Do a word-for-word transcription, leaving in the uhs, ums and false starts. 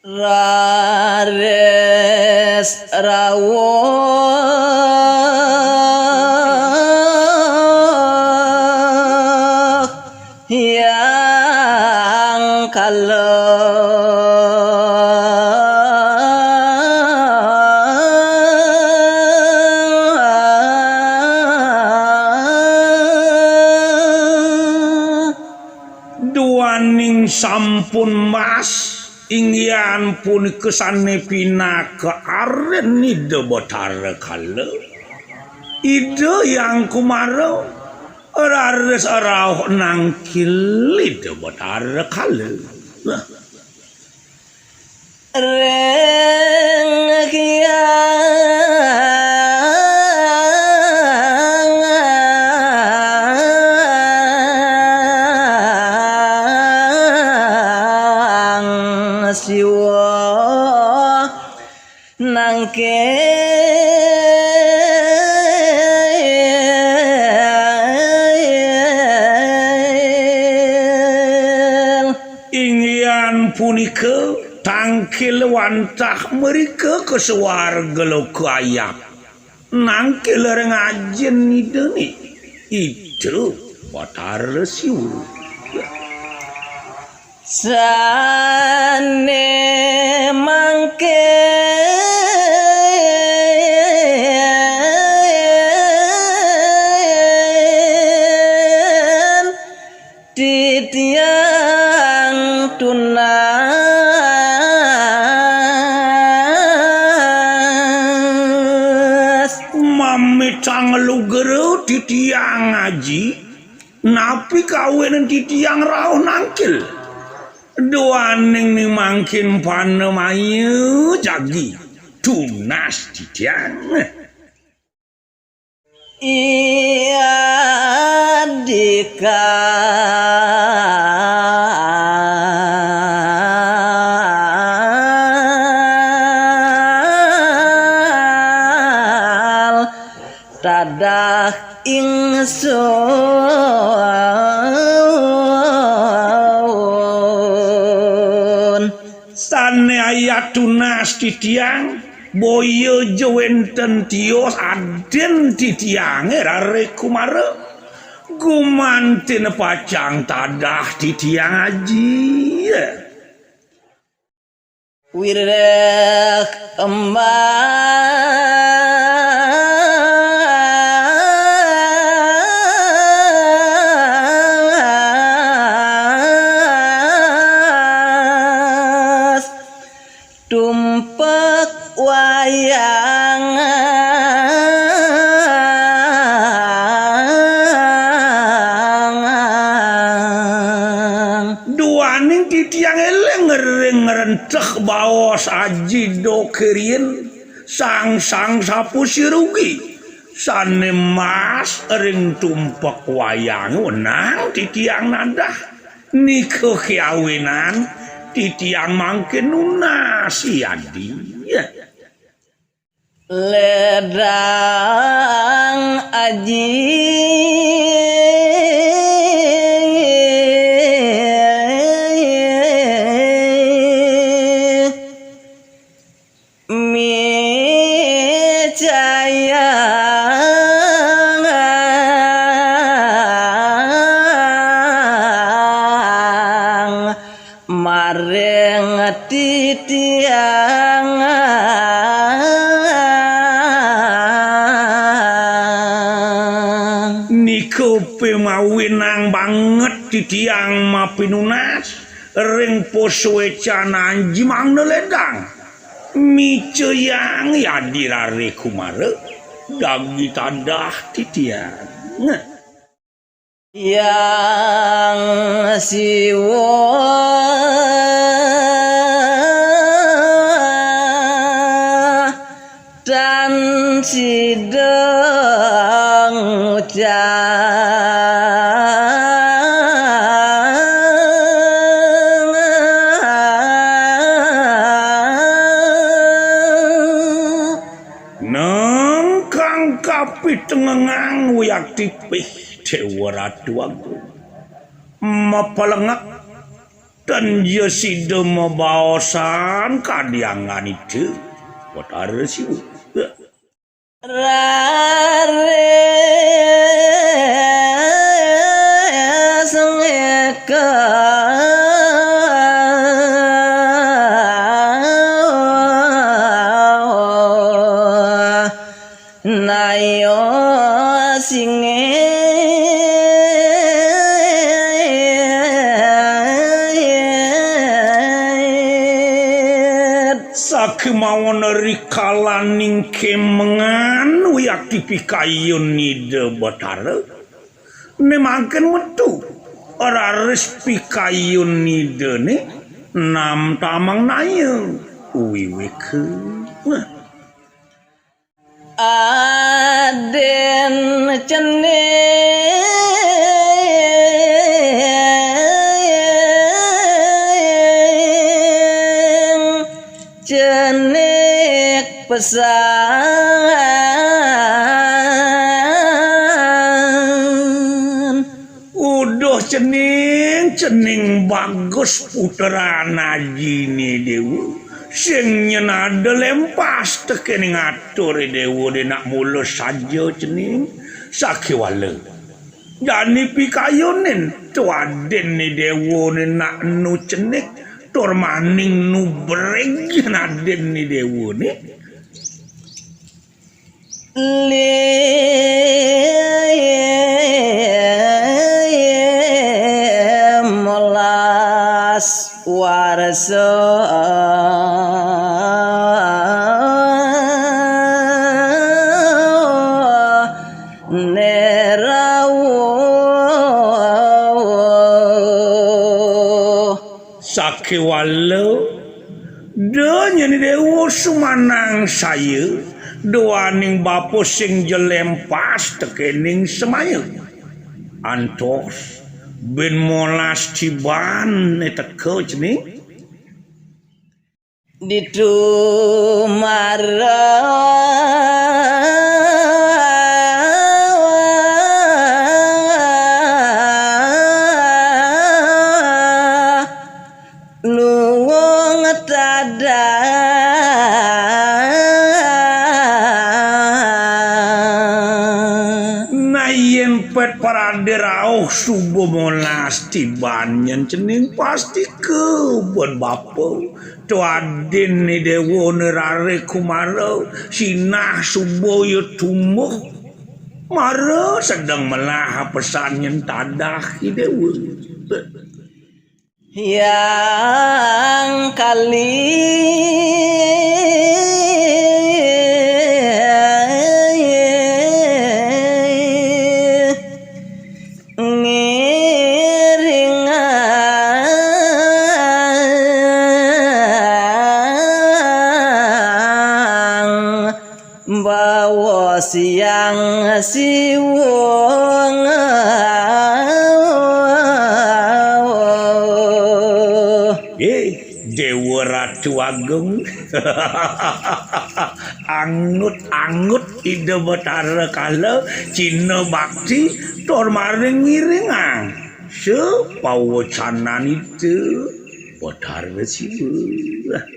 Raris rawuh yang kala. Duaning sampun mas, inggihan punika sane pinaka aren Ida Batara Kala. Ida Hyang Kumara raris rauh nangkil Ida Batara Kala. Nah. Ring Hyang Siwa nangkil. Inggihan punika tangkil wantah mrika ka swarga loka ayat. Nangkil ring Ajin Idane, Ida Batara Siwa. Sane mangkin titiang tunas. Mamitang lugra titiang Aji, napi kawinan titiang rauh nangkil? Duaning ni mangkin panamaya jagi tunas titiang. Iya dikal tadah ingsun. Sane ayat tunas titiang, boya ja wenten tios aden titiange Rare Kumara. Gumantin pacang tadah titiang Aji. Wiréh kembas tumpek wayang. Duaning titiang eling ring renteh baos Aji Doke riin, sang-sang sapu sirugi. Sane mas ring tumpek wayang wenang titiang nadah. Nika kawinan titiang mangkin nunas, Adi. Ledang Aji micayang maring titiang. Nika pamawinang banget titiang mapinunas ring pasuecan Aji mangda ledang. Micayang Adi Rare Kumara, dagi tadah titiang. Hyang Siwa tan sida ngucap. Nang kang kapitengengang wiakti pih Dewa Ratu Agung. Mapalengak Ten ja sida mabaosan kadi anggan Ida Batara Siwa. Sakemaon rikalaning kemengan wiakti pikayun Ida Batara, né mangkin metu raris pikayun Idané namtamang naya wiwéka. Adén cening, cenik pesan. Uduh cening, cening bagus putran ajiné Déwa. Sing nyén ada lempas tekéning aturé Déwa, dénak mula saja cening. Sakéwala. Jani pikayunin, to adinné Déwané nak nu cenik, tur maning nu brig adinné Déwané. Limolas warsa né rawuh. Sakéwala, da nyén Déwa sumanangsaya, duaning bapa sing ja lempas tekéning semaya. Antos bin molas tiban né teka cening. Ditu mara luwung tadah. Nah, yén pét parade rauh suba molas tiban nyén cening pasti kebon bapa. To adinné Déwané raris kumara sinah suba ya tumbuh. Mara sedeng melah pesan nyén tadah I Déwa. Hyang Kali ngiringang bawa Siang Siwung. Eh, Déwa Ratu Agung. Angut-angut Ida Batara Kala, cina bakti, tur maring ngiringang sapawecanan Ida Batara Siwa.